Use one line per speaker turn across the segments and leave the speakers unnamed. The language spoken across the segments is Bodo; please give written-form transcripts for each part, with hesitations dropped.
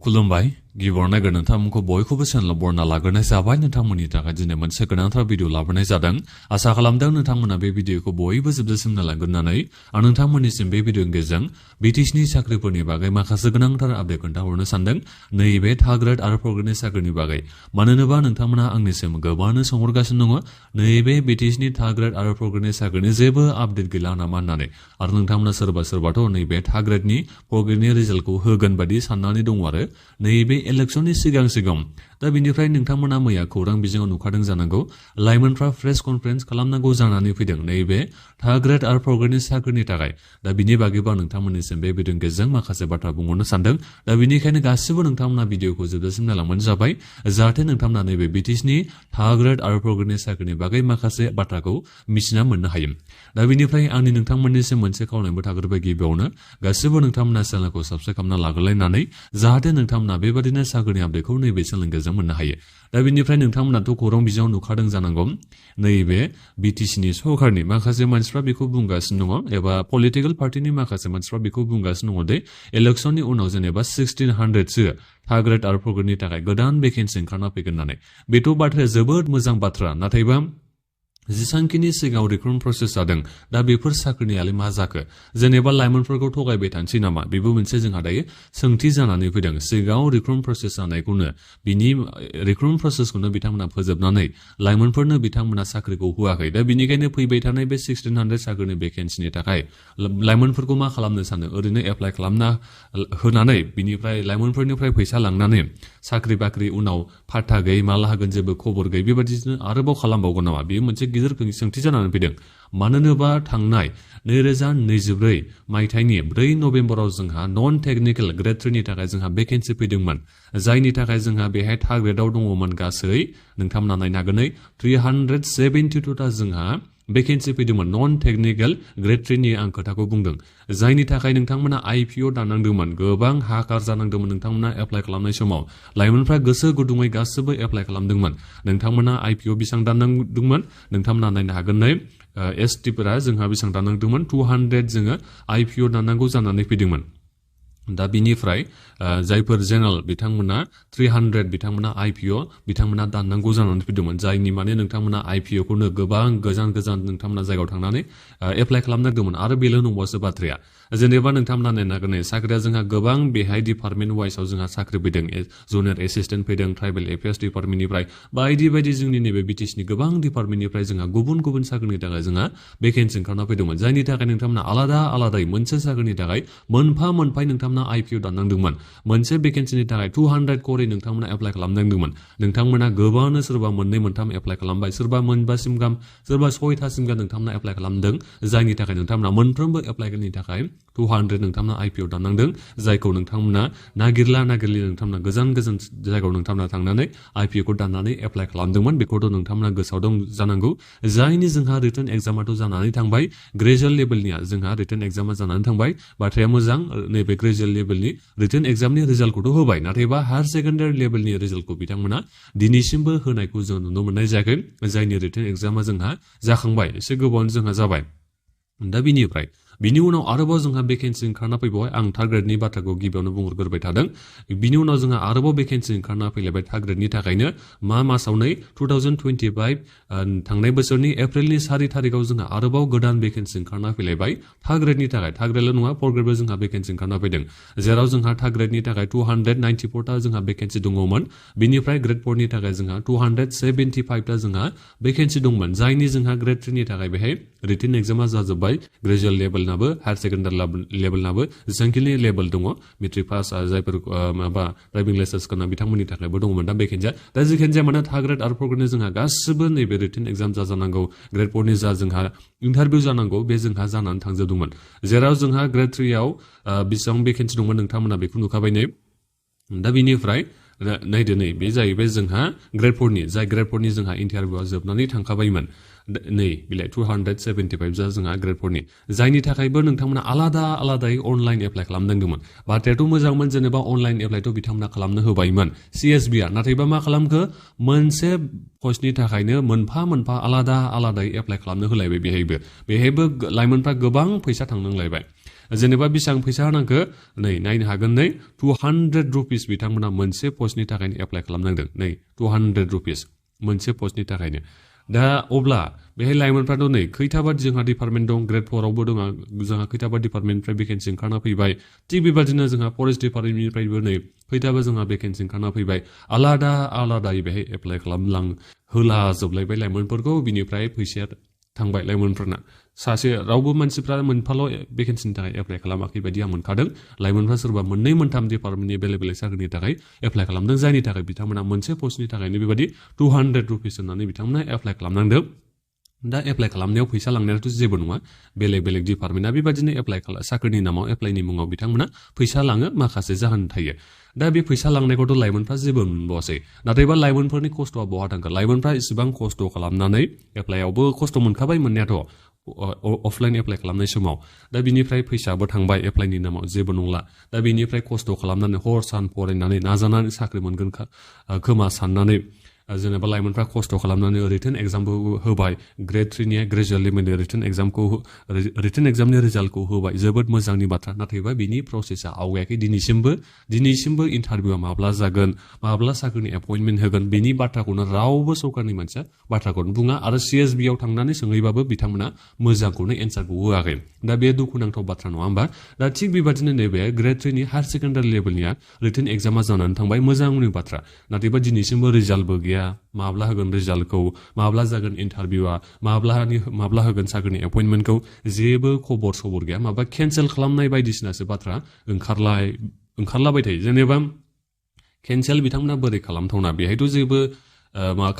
खुलुमबाय गिबियावनो नायगोन नोंथांमोनखौ बयखौबो चेनेलाव बरना लाग्रोनाय जाबाय नोंथांमोननि थाखाय दिनै मोनसे गोनांथार भिडिअ लाबोनाय जादों आसा खालामदों नोंथांमोना बे भिडिअखौ बयबो जोबजासिम नायलांगोन होननानै आं नोंथांमोननिसिम बे भिडिअनि गेजेरजों बिटिसिनि साख्रिफोरनि बागै माखासे गोनांथार आपडेट खोन्थाहरनो सानदों नैबे थार्ड ग्रेड आरो फर्थ ग्रेडनि साख्रिनि बागै मानो होनोबा नोंथांमोना आंनिसिम गोबांनो सोंहरगासिनो दङ नैबे बिटिसिनि थार्ड ग्रेड आरो फर्थ ग्रेडनि साख्रिनि जेबो आपडेट गैला नामा होननानै आरो नोंथांमोना सोरबाथ' नैबे थार्ड ग्रेडनि फर्थ ग्रेडनि रिजाल्टखौ होगोन बायदि साननानै दङ आरो नैबे इलेक्शननि सिगां दा बिनिफ्राय नोंथांमोना मैया खौरां बिजोङाव नुखादों जानांगौ लाइमोनफ्रा प्रेस कनफारेन्स खालामनांगौ जानानै फैदों नैबे थार्ड ग्रेड आरो फर्थ ग्रेडनि साख्रिनि थाखाय दा बिनि बागैबो नोंथांमोननिसिम बे भिडिअनि गेजेरजों माखासे बाथ्रा बुंहरनो सानदों दा बिनिखायनो गासिबो नोंथांमोना भिडिअखौ जोबजासिम नायलांबानो जाबाय जाहाथे नोंथांमोना नैबे बिटिसिनि थार्ड ग्रेड आरो फर्थ ग्रेडनि साख्रिनि बागै माखासे बाथ्राखौ मिथिना मोननो हायो दा बिनिफ्राय आंनि नोंथांमोननिसिम मोनसे खावलायनायबो थाग्रोबाय गिबियावनो गासिबो नोंथांमोना चेनेलखौ साबस्क्राइब खालामना लाग्रोलायनानै जाहाथे नोंथांमोना बेबादिनो साख्रिनि आपडेटखौ नैबे चेनेलनि गेजेरजों मोननो हायो दा बिनिफ्राय नोंथांमोनाथ' खौरां बिजोङाव नुखादों जानांगौ नैबे बिटिसिनि सरकारनि माखासे मानसिफ्रा बेखौ बुंगासिनो दङ एबा पलिटिकेल पार्टिनि माखासे मानसिफ्रा बेखौ बुंगासिनो दङ दे इलेक्शननि उनाव जेनेबा 1600सो थार्ड ग्रेड आरो फर्थ ग्रेडनि थाखाय गोदान भेकेन्सि ओंखारना फैगोन होननानै बेथ' बाथ्राया जोबोद मोजां बाथ्रा नाथायबा जेसांखिनि सिगाङाव रिक्रुटमेन्ट प्रसेस जादों दा बेफोर साख्रिनियालाय मा जाखो जेनेबा लाइमोनफोरखौ थगायबाय थानोसै नामा बेबो मोनसे जोंहा दायो सोंथि जानानै फैदों सिगाङाव रिक्रुटमेन्ट प्रसेस जानायखौनो बिनि रिक्रुटमेन्ट प्रसेसखौनो बिथांमोना फोजोबनानै लाइमोनफोरनो बिथांमोना साख्रिखौ होआखै दा बिनिखायनो फैबाय थानाय बे 1600 साख्रिनि भेकेन्सिनि थाखाय लाइमोनफोरखौ मा खालामनो सानो ओरैनो एप्लाइ खालामना होनानै बिनिफ्राय लाइमोनफोरनिफ्राय फैसा लांनानै साख्रि बाख्रि उनाव फात्ता गैयै माला होगोन जेबो खबर गैयै बेबादिनो आरोबाव खालामबावगोन नामा बेयो मोनसे गिदिर सोंथि जानानै फैदों मानो होनोबा थांनाय 2024 मायथाइनि 4 नभेम्बराव जोंहा नन टेकनिकेल ग्रेड 3 नि थाखाय जोंहा भेकेन्सि फैदोंमोन जायनि थाखाय जोंहा बेहाय थार्ड ग्रेडआव दङमोन गासै नोंथांमोना नायनो हागोन 372 ता जोंहा भेकेन्सि फैदोंमोन नन टेकनिकेल ग्रेड 3 नि आं खोथाखौ बुंदों जायनि थाखाय नोंथांमोना आईपीओ दानांदोंमोन गोबां हाकार जानांदोंमोन नोंथांमोना एप्लाइ खालामनाय समाव लाइमोनफ्रा गोसो गुदुङै गासिबो एप्लाइ खालामदोंमोन नोंथांमोना आईपीओ बेसेबां दानांदोंमोन नोंथांमोना नायनो हागोन एसटिफोरा जोंहा बेसेबां दानांदोंमोन 200 जोङो आईपीओ दानांगौ जानानै फैदोंमोन दा बिनिफ्राय जायफोर जेनेरेल बिथांमोना 300 बिथांमोना आईपीओ बिथांमोना दाननांगौ जानानै फैदोंमोन जायनि माने नोंथांमोना आईपीओ खौनो गोबां गोजान नोंथांमोना जायगायाव थांनानै एप्लाइ खालामनांदोंमोन आरो बेल' नंबावसो बाथ्राया जेनेबा नोंथांमोना नायनो हागोन साख्रिया जोंहा गोबां बेहाय डिपार्टमेन्ट वाइसआव जोंहा साख्रि फैदों जुनियर एसिस्टेन्ट फैदों ट्राइबेल एफेयार्स डिपार्टमेन्टनिफ्राय बायदि जोंनि नैबे बिटिसिनि गोबां डिपार्टमेन्टनिफ्राय जोंहा गुबुन साख्रिनि थाखाय जोंहा भेकेन्सि ओंखारना फैदोंमोन जायनि थाखाय नोंथांमोना आलादायै मोनसे साख्रिनि थाखाय मोनफा नोंथांमोना आईपीओ दाननांदोंमोन मोनसे भेकेन्सिनि थाखाय 200 करै नोंथांमोना एप्लाइ खालामनांदोंमोन नोंथांमोना गोबांनो सोरबा 2-3 एप्लाइ खालामबाय सोरबा 4 गाहाम सोरबा 6 गाहाम नोंथांमोना एप्लाइ खालामदों जायनि थाखाय नोंथांमोना मोनफ्रोमबो एप्लाइनि थाखाय 200 नोंथांमोना आईपीओ दाननांदों जायखौ नोंथांमोना नागिरलि नोंथांमोना गोजान जायगायाव नोंथांमोना थांनानै आईपीओ खौ दाननानै एप्लाइ खालामदोंमोन बेखौथ' नोंथांमोना गोसोआव दं जानांगौ जायनि जोंहा रिटन एग्जामाथ' जानानै थांबाय ग्रेजुवेट लेभेलनिया जोंहा रिटन एग्जामा जानानै थांबाय बाथ्राया मोजां नैबे ग्रेजुवेट लेभेलनि रिटन एग्जामनि रिजाल्टखौथ' होबाय नाथायबा हायार सेकेन्डारि लेभेलनि रिजाल्टखौ बिथांमोना दिनैसिमबो होनायखौ जों नुनो मोननाय जायाखै जायनि रिटन एग्जामा जोंहा जाखांबाय एसे गोबावनो जोंहा जाबाय दा बिनि उनाव आरोबाव जोंहा भेकेन्सि ओंखारना फैबाय आं थार्ड ग्रेडनि बाथ्राखौ गिबियावनो बुंहरग्रोबाय थादों बिनि उनाव जोंहा आरोबाव भेकेन्सि ओंखारना फैलायबाय थार्ड ग्रेडनि थाखायनो मासाव 2025 थांनाय बोसोरनि एप्रिलनि 4 तारिखआव जोंहा आरोबाव गोदान भेकेन्सि ओंखारना फैलायबाय थार्ड ग्रेडनि थाखाय थार्ड ग्रेडल' नङा फर्थ ग्रेडबो जोंहा भेकेन्सि ओंखारना फैदों जेराव जोंहा थार्ड ग्रेडनि थाखाय 294 ता जोंहा भेकेन्सि दङमोन बिनिफ्राय ग्रेड 4 नि थाखाय जोंहा 275 ता जोंहा भेकेन्सि दंमोन जायनि जोंहा ग्रेड 3 नि थाखाय बेहाय रिटन एग्जामा जाजोब्बाय ग्रेजुवेट लेभेलनाबो हायार सेकेन्डारि लेभेलनाबो जेसेबांखिनि लेभेल दङ मेट्रिक पास जायफोर ड्राइभिं लाइसेन्स गोनां बिथांमोननि थाखायबो दङमोन दा भेकेन्सिया दा जिखियानो जाया मानो थार्ड ग्रेड आरो फर्थ ग्रेडनि जोंहा गासिबो नैबे रिटन एग्जाम जानांगौ ग्रेड 4 नि जोंहा इन्टारभिउ जानांगौ बे जोंहा जानानै थांजोबदोंमोन जेराव जोंहा ग्रेड 3 आव बेसेबां भेकेन्सि दंमोन नोंथांमोना बेखौ नुखाबाय दा बिनिफ्राय नायदो बे जाहैबाय जोंहा ग्रेड 4 नि जाय ग्रेड 4 नि जोंहा इन्टारभिउआ जोबनानै थांखाबायमोन बिलाइ 275 जा जोंहा ग्रेड 4 नि जायनि थाखायबो नोंथांमोना आलादायै अनलाइन एप्लाइ खालामनांदोंमोन बाथ्रायाथ' मोजांमोन जेनेबा अनलाइन एप्लाइथ' बिथांमोना खालामनो होबायमोन सीएसबीआ नाथायबा मा खालामखो मोनसे पस्टनि थाखायनो मोनफा आलादायै एप्लाइ खालामनो होलायबाय बेहायबो लाइमोनफ्रा गोबां फैसा थांनांलायबाय जेनेबा बेसेबां फैसा होनांगौ नै नायनो हागोन नै 200 रुपिस बिथांमोना मोनसे पस्टनि थाखायनो एप्लाइ खालामनांदों नै 200 रुपिस मोनसे पस्टनि थाखायनो दा अब्ला बेहाय लाइमोनफ्राथ' नै खैथाबा जोंहा डिपार्टमेन्ट दं ग्रेड 4 आवबो दङ जोंहा खैथाबा डिपार्टमेन्टनिफ्राय भेकेन्सि ओंखारना फैबाय थिग बेबादिनो जोंहा फरेस्ट डिपार्टमेन्टनिफ्रायबो नै खैथाबा जोंहा भेकेन्सि ओंखारना फैबाय आलादा आलादायै बेहाय एप्लाइ होला जोबलायबाय लाइमोनफोरखौ बिनिफ्राय फैसाया थांबाय लाइमोनफोरना सासे रावबो मानसिफ्रा मोनफाल' भेकेन्सिनि थाखाय एप्लाइ खालामाखै बायदि आं मोनखादों लाइमोनफ्रा सोरबा मोननै मोनथाम डिपार्टमेन्टनि बेलेग बेलेग साख्रिनि थाखाय एप्लाइ खालामदों जायनि थाखाय बिथांमोना मोनसे पस्टनि थाखायनो बेबायदि 200 रुपिस होननानै बिथांमोना एप्लाइ खालामनांदों दा एप्लाइ खालामनायाव फैसा लांनायाथ' जेबो नङा बेलेग बेलेग डिपार्टमेन्टआ बेबादिनो साख्रिनि नामाव एप्लाइनि मुङाव बिथांमोना फैसा लाङो माखासे जाहोन थायो दा बे फैसा लांनायखौथ' लाइमोनफ्रा जेबो मोनबावासै नाथायबा लाइमोनफोरनि खस्थ'आ बहा थांगोन लाइमोनफ्रा इसेबां खस्थ' खालामनानै एप्लाइआवबो खस्थ' मोनखाबाय मोननायाथ' अफलाइन एप्लाइ खालामनाय समाव दा बिनिफ्राय फैसाबो थांबाय एप्लाइनि नामाव जेबो नंला दा बिनिफ्राय खस्थ' खालामनानै हर सान फरायनानै नाजानानै साख्रि मोनगोन खोमा साननानै जेनेबा लाइमोनफ्रा खस्थ' खालामनानै रिटेन एग्जामबो होबाय ग्रेड 3 नि ग्रेजुवेट लेभेलनि रिटेन एग्जामनि रिजाल्टखौ होबाय जोबोद मोजांनि बाथ्रा नाथायबा बिनि प्रसेसा आवगायाखै दिनैसिमबो इन्टारभिउआ माब्ला जागोन माब्ला साख्रिनि एपइन्टमेन्ट होगोन बिनि बाथ्राखौनो रावबो सरकारनि मानसिया बाथ्राखौनो बुङा आरो CSB आव थांनानै सोंहैबाबो बिथांमोना मोजांखौनो एन्सारखौ होआखै दा बे दुखुनांथाव बाथ्रा नङा होमबा दा थिग बेबादिनो नैबे ग्रेड 3 नि हायार सेकेन्डारि लेभेलनिया रिटेन एग्जामा जानानै थांबाय मोजांनि बाथ्रा नाथायबा दिनैसिमबो रिजाल्टबो गैया माब्ला होगोन रिजाल्टखौ माब्ला जागोन इन्टारभिउआ माब्ला होगोन साख्रिनि एपइन्टमेन्टखौ जेबो खबर सबर गैया माबा केन्सेल खालामनाय बायदिसिनासो बाथ्रा ओंखारलाबाय थायो जेनेबा केन्सेल बिथांमोना बोरै खालामथावना बेहायथ' जेबो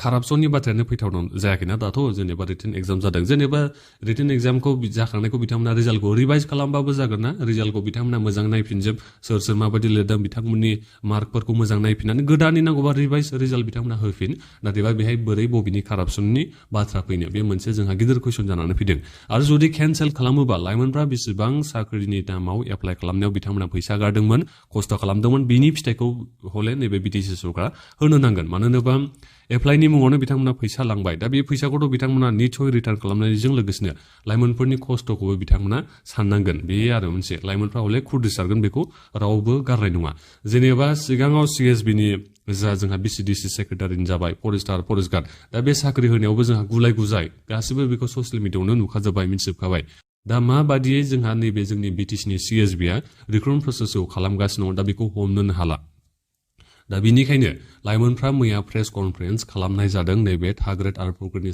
कारापसननि बाथ्रायानो फैथावना जायाखैना दाथ' जेनेबा रिटेन एग्जाम जादों जेनेबा रिटेन एग्जामखौ जाखांनायखौ बिथांमोना रिजाल्टखौ रिभाइज खालामबाबो जागोन ना रिजाल्टखौ बिथांमोना मोजां नायफिनजोब सोर माबायदि लिरदों बिथांमोननि मार्कफोरखौ मोजां नायफिननानै गोदानै नांगौबा रिभाइज रिजाल्ट बिथांमोना होफिन नाथायबा बेहाय बोरै बबेनि कारापसननि बाथ्रा फैनो बे मोनसे जोंहा गिदिर कुइसन जानानै फैदों आरो जुदि केन्सेल खालामोबा लाइमोनफ्रा बेसेबां साख्रिनि नामाव एप्लाइ खालामनायाव बिथांमोना फैसा गारदोंमोन खस्थ' खालामदोंमोन बिनि फिथाइखौ हले नैबे BTC सरकारा होनो नांगोन मानो होनोबा एप्लाइनि मुङावनो बिथांमोना फैसा लांबाय दा बे फैसाखौथ' बिथांमोना निसय रिटार्न खालामनायजों लोगोसेनो लाइमोनफोरनि खस्थ'खौबो बिथांमोना साननांगोन बे आरो मोनसे लाइमोनफ्रा हले खुद्रिसारगोन बेखौ रावबो गारनाय नङा जेनेबा सिगाङाव CSB नि जोंहा BCDC सेक्रेटारिनि जाबाय फरेस्ट गार्ड दा बे साख्रि होनायावबो जोंहा गुलाय गुजाय गासिबो बेखौ ससियेल मिडियायावनो नुखाजोब्बाय मिन्थिजोबखाबाय दा माबादियै जोंहा नैबे जोंनि BTC नि CSB आ रिक्रुटमेन्ट प्रसेसखौ खालामगासिनो दं दा बेखौ हमनोनो हाला दा बिनिखायनो लाइमोनफ्रा मैया प्रेस कनफारेन्स खालामनाय जादों नैबे थार्ड ग्रेड आरो फोर्थ ग्रेडनि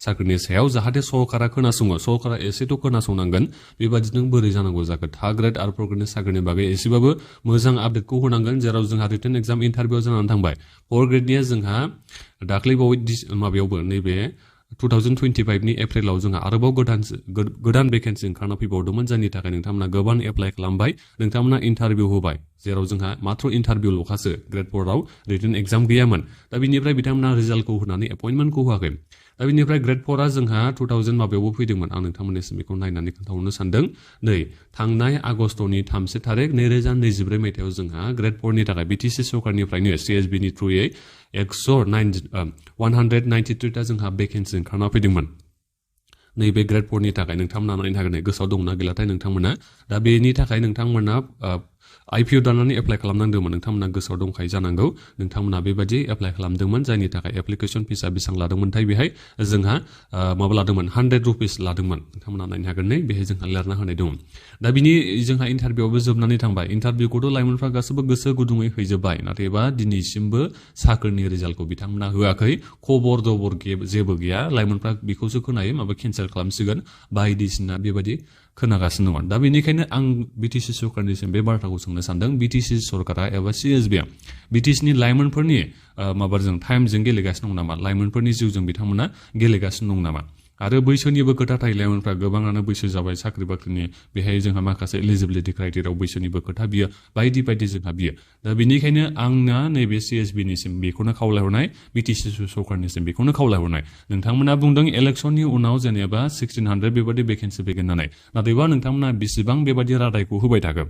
साख्रिनि सायाव जाहाथे सरकारा खोनासङो सरकारा एसेथ' खोनासंनांगोन बेबादिनो बोरै जानांगौ जाखो थार्ड ग्रेड आरो फोर्थ ग्रेडनि साख्रिनि बागै एसेबाबो मोजां आपडेटखौ होनांगोन जेराव जोंहा रिटेन एग्जाम इन्टारभिउ जानानै थांबाय फोर्थ ग्रेडनिया जोंहा दाख्लैबावै माबायावबो नैबे 2025 नि एप्रिलाव जोंहा आरोबाव गोदान भेकेन्सि ओंखारना फैबावदोंमोन जायनि थाखाय नोंथांमोना गोबां एप्लाइ खालामबाय नोंथांमोना इन्टारभिउ होबाय जेराव जोंहा मात्र इन्टारभिउल'खासो ग्रेड 4 आव रिटेन एग्जाम गैयामोन दा बिनिफ्राय बिथांमोना रिजाल्टखौ होनानै एपइन्टमेन्टखौ होआखै दा बिनिफ्राय ग्रेड 4 आ जोंहा 2000 माबायावबो फैदोंमोन आं नोंथांमोननिसिम बेखौ नायनानै खोन्थाहरनो सानदों नै थांनाय आगस्तनि 3 थारिख 2024 मायथाइयाव जोंहा ग्रेड 4 नि थाखाय BTC सरकारनिफ्रायनो CSB नि थ्रुयै 193 ता जोंहा भेकेन्सि ओंखारना फैदोंमोन नैबे ग्रेड 4 नि थाखाय नोंथांमोना नायनो हागोन गोसोआव दंना गैलाथाय नोंथांमोना दा बेनि थाखाय नोंथांमोना IPO दानानै एप्लाइ खालामनांदोंमोन नोंथांमोना गोसोआव दंखायो जानांगौ नोंथांमोना बेबायदि एप्लाइ खालामदोंमन जायनि थाखाय एप्लिकेसन फिसा बेसेबां लादोंमोनथाय बेहाय जोंहा माबा लादोंमोन 100 रुपिस लादोंमोन नोंथांमोना नायनो हागोन नै बेहाय जोंहा लिरना होनाय दं दा बिनि जोंहा इन्टारभिउआवबो जोबनानै थांबाय इन्टारभिउखौथ' लाइमोनफ्रा गासैबो गोसो गुदुङै हैजोबबाय नाथायबा दिनैसिमबो साख्रिनि रिजाल्टखौ बिथांमोना होआखै खबर दबर जेबो गैया लाइमोनफ्रा बेखौसो खोनायो माबा केन्सेल खालामसिगोन बायदिसिना बेबायदि खोनागासिनो दङ दा बेनिखायनो आं BTC सरकारनिसिम बे बाथ्राखौ सोंनो सानदों BTC सरकारा एबा CSB आ BTC नि लाइमोनफोरनि माबाजों टाइमजों गेलेगासिनो दं नामा लाइमोनफोरनि जिउजों बिथांमोना गेलेगासिनो दं नामा आरो बैसोनिबो खोथा थायो लाइमोनफ्रा गोबाङानो बैसो जाबाय साख्रि बाख्रिनि बेहाय जोंहा माखासे एलिजिबिलिटि क्राइटेरियाव बैसोनिबो खोथा बियो बायदि जोंहा बियो दा बेनिखायनो आंना नैबे CSB निसिम बेखौनो खावलायहरनाय BTC सरकारनिसिम बेखौनो खावलायहरनाय नोंथांमोना बुंदों इलेक्सननि उनाव जेनेबा 1600 बेबायदि भेकेन्सि फैगोन होननानै नाथायबा नोंथांमोना बेसेबां बेबायदि रादायखौ होबाय थागोन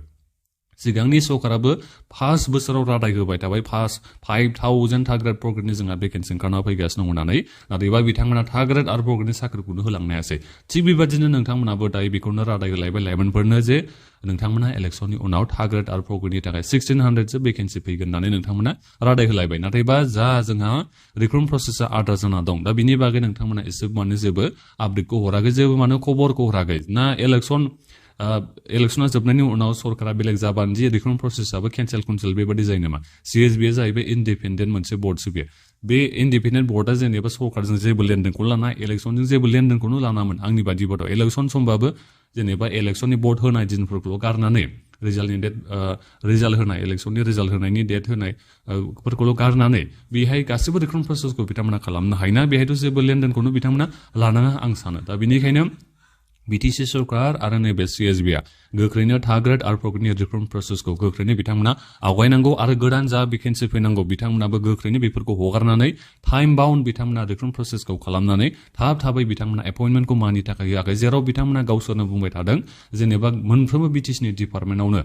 सिगांनि सरकाराबो फार्स्ट बोसोराव रादाय होबाय थाबाय फार्स्ट 5000 थार्ड ग्रेड फर ग्रेडनि जोंहा भेकेन्सि ओंखारना फैगासिनो दं होननानै नाथायबा बिथांमोना थार्ड ग्रेड आरो फर ग्रेडनि साख्रिखौनो होलांनो हायासै थिग बेबादिनो नोंथांमोनाबो दायो बेखौनो रादाय होलायबाय लाइमोनफोरनो जे नोंथांमोना इलेक्सननि उनाव थार्ड ग्रेड आरो फर ग्रेडनि थाखाय 1600 भेकेन्सि फैगोन होननानै नोंथांमोना रादाय होलायबाय नाथायबा जा जोंहा रिक्रुटमेन्ट प्रसेसा आद्रा जाना दं दा बिनि बागै नोंथांमोना एसेबांनो जेबो आपडेटखौ हराखै जेबो माने खबरखौ हराखै ना इलेक्सना जोबनायनि उनाव सरकारा बेलेग जाबानो जे रिक्रुटमेन्ट प्रसेसआबो केन्सेल बेबादि जायो नामा CSB जाहैबाय इन्डिपेन्डेन्ट मोनसे बर्डसो बे इन्डिपेन्डेन्ट बर्डआ जेनेबा सरकारजों जेबो लेनदेनखौ लाना इलेक्सनजों जेबो लेनदेनखौनो लानामोन आंनि बादिबाथ' इलेक्सन समबाबो जेनेबा इलेक्सननि भट होनाय दिनफोरखौल' गारनानै रिजाल्ट होनाय इलेक्सननि रिजाल्ट होनायनि डेट होनाय फोरखौल' गारनानै बेहाय गासिबो रिक्रुटमेन्ट प्रसेसखौ बिथांमोना खालामनो हायोना बेहायथ' जेबो लेनदेनखौनो बिथांमोना लानाङा आं सानो दा बेनिखायनो BTC सरकार आरो नैबे CSBआ गोख्रैनो थार्ड ग्रेड आरो फर ग्रेडनि रिक्रुटमेन्ट प्रसेसखौ गोख्रैनो बिथांमोना आवगायनांगौ आरो गोदान जा भेकेन्सि फैनांगौ बिथांमोनाबो गोख्रैनो बेफोरखौ हगारनानै टाइम बाउन्ड बिथांमोना रिक्रुटमेन्ट प्रसेसखौ खालामनानै थाबै बिथांमोना एपइन्टमेन्टखौ मानि थाखाय होआखै जेराव बिथांमोना गावसोरनो बुंबाय थादों जेनेबा मोनफ्रोमबो BTCनि डिपार्टमेन्टआवनो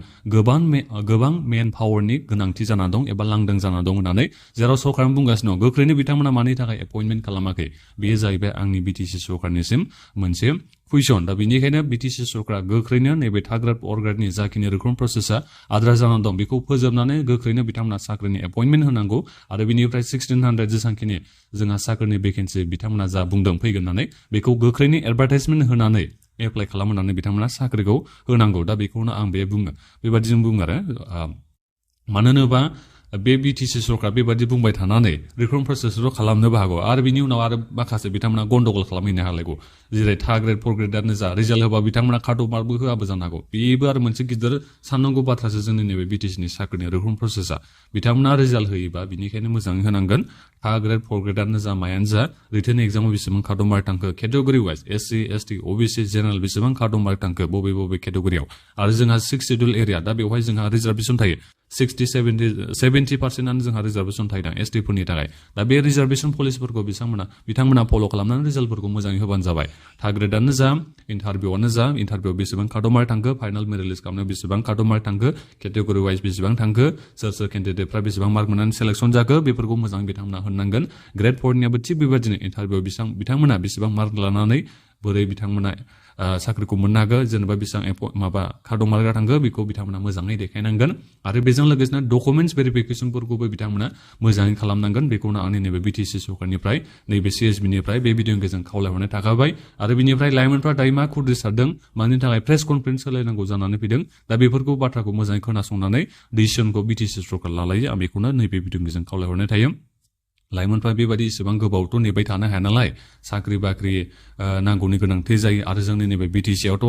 गोबां मेन पावारनि गोनांथि जाना दं एबा लांदां जाना दं होननानै जेराव सरकारा बुंगासिनो दं गोख्रैनो बिथांमोना मानि थाखाय एपइन्टमेन्ट खालामाखै बेयो जाहैबाय आंनि BTC सरकारनिसिम मोनसे कुइसन दा बेनिखायनो BTC सरकारा गोख्रैनो नैबे थार्ड ग्रेड फर ग्रेडनि जाखिनि रिक्रुटमेन्ट प्रसेसा आद्रा जानानै दं बेखौ फोजोबनानै गोख्रैनो बिथांमोना साख्रिनि एपइन्टमेन्ट होनांगौ आरो बिनिफ्राय 1600 जेसांखिनि जोंहा साख्रिनि भेकेन्सि बिथांमोना जा बुंदों फैगोन होननानै बेखौ गोख्रैनो एडभार्टाइजमेन्ट होनानै एप्लाइ खालामनानै बिथांमोना साख्रिखौ होनांगौ दा बेखौनो आं बेबादिजों बुङो आरो मानो होनोबा बे BTC सरकार बेबादि बुंबाय थानानै रिक्रुटमेन्ट प्रसेसखौ खालामनोबो हागौ आरो बिनि उनाव आरो माखासे बिथांमोना गन्डगल खालामहैनो हालायगौ जेरै थार्ड ग्रेड फर ग्रेडआनो जा रिजाल्ट होबा बिथांमोना काट अफ मार्कबो होआबो जानो हागौ बेबो आरो मोनसे गिदिर साननांगौ बाथ्रासो जोंनि नैबे BTCनि साख्रिनि रिक्रुटमेन्ट प्रसेसा बिथांमोना रिजाल्ट होयोबा बिनिखायनो मोजाङै होनांगोन थार्ड ग्रेड फर ग्रेडआनो जा मायानो जा रिटेन एग्जामाव बेसेबां काट अफ मार्क थांखो category wise SC ST OBC general बेसेबां काट अफ मार्क थांखो बबे केटेगरियाव आरो जोंहा 6 शेड्युल एरिया दा बेवहाय जोंहा रिजार्भेसन थायो 60-70% जोंहा रिजार्भेसन थायो ST फोरनि थाखाय दा बे रिजार्भेसन पलिसिफोरखौ बिथांमोना फल' खालामनानै रिजाल्टफोरखौ मोजाङै होबानो जाबाय थार्ड ग्रेडआनो जा इन्टारभिउआव बेसेबां काट अफ मार्क थांखो फाइनाल मेरिट लिस्ट खालामनायाव बेसेबां काट अफ मार्क थांखो केटेगरि वाइज बेसेबां थांखो सोर केन्डिडेटफ्रा बेसेबां मार्क मोननानै सेलेक्सन जाखो बेफोरखौ मोजाङै बिथांमोना होनांगोन ग्रेड 4नियाबो थिग बेबादिनो इन्टारभिउआव बिथांमोना बेसेबां मार्क लानानै बोरै बिथांमोना साख्रिखौ मोननो हागोन जेनेबा बेसेबां काट अफ मार्कआ थांखो बेखौ बिथांमोना मोजाङै देखायनांगोन आरो बेजों लोगोसेनो डकुमेन्टस भेरिफिकेसनफोरखौबो बिथांमोना मोजाङै खालामनांगोन बेखौनो आंनि नैबे BTC सरकारनिफ्राय नैबे CSBनिफ्राय बे भिडिअनि गेजेरजों खावलायहरनाय थाखाबाय आरो बिनिफ्राय लाइमोनफ्रा दायो मा खुद्रि सारदों मानि थाखाय प्रेस कनफारेन्स होलायनांगौ जानानै फैदों दा बेफोरखौ बाथ्राखौ मोजाङै खोनासंनानै डिसिसनखौ BTC सरकार लालायो आं बेखौनो नैबे भिडिअनि गेजेरजों खावलायहरनाय थायो लाइमोनफ्रा बेबायदि इसेबां गोबावथ' नेबाय थानो हाया नालाय साख्रि बाख्रि नांगौनि गोनांथि जायो आरो जोंनि नैबे BTC आवथ'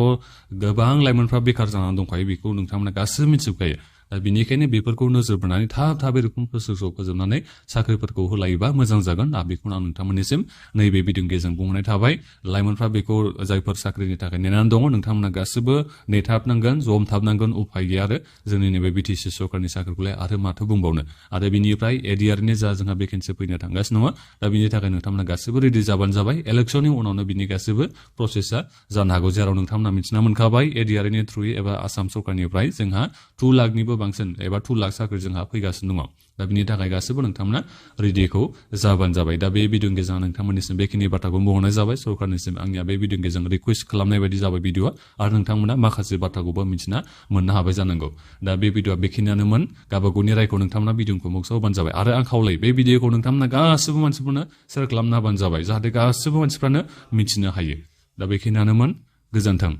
गोबां लाइमोनफ्रा बेखार जानानै दंखायो बेखौ नोंथांमोना गासैबो मिथिजोबखायो दा बेनिखायनो बेफोरखौ नोजोर बोनानै थाबै रिक्रुटमेन्ट प्रसेसखौ फोजोबनानै साख्रिफोरखौ होलायोबा मोजां जागोन दा बेखौनो आं नोंथांमोननिसिम नैबे भिडिअनि गेजेरजों बुंनाय थाबाय लाइमोनफ्रा बेखौ जायफोर साख्रिनि थाखाय नेनानै दङ नोंथांमोना गासैबो नेथाबनांगोन जमथाबनांगोन उफाय गैया आरो जोंनि नैबे BTC सरकारनि साख्रिखौलाय आरो माथो बुंबावनो आरो बिनिफ्राय ADRनि जा जोंहा भेकेन्सि फैनो थांगासिनो दङ दा बिनि थाखाय नोंथांमोना गासैबो रेडि जाबानो जाबाय इलेक्सननि उनावनो बिनि गासैबो प्रसेसा जानो हागौ जेराव नोंथांमोना मिथिना मोनखाबाय ADRनि थ्रुयै एबा आसाम सरकारनिफ्राय जोंहा 2 लाखनिबो बांसिन एबा 2 लाख साख्रि जोंहा फैगासिनो दङ दा बिनि थाखाय गासैबो नोंथांमोना रेडिखौ जाबानो जाबाय दा बे भिडिअनि गेजेरजों नोंथांमोननिसिम बेखिनि बाथ्राखौ बुंहरनाय जाबाय सरकारनिसिम आंनिया बे भिडिअनि गेजेरजों रिकुवेस्ट खालामनाय बायदि जाबाय भिडिअआ आरो नोंथांमोना माखासे बाथ्राखौबो मिथिना मोननो हाबाय जानांगौ दा बे भिडिअआ बेखिनियानोमोन गावबागावनि रायखौ नोंथांमोना भिडिअखौ मुक्साव होबानो जाबाय आरो आं खावलायो बे भिडिअखौ नोंथांमोना गासैबो मानसिफोरनो शेयार खालामना होबानो जाबाय जाहाथे गासैबो मानसिफ्रानो मिथिनो हायो दा बेखिनियानोमोन गोजोन्थों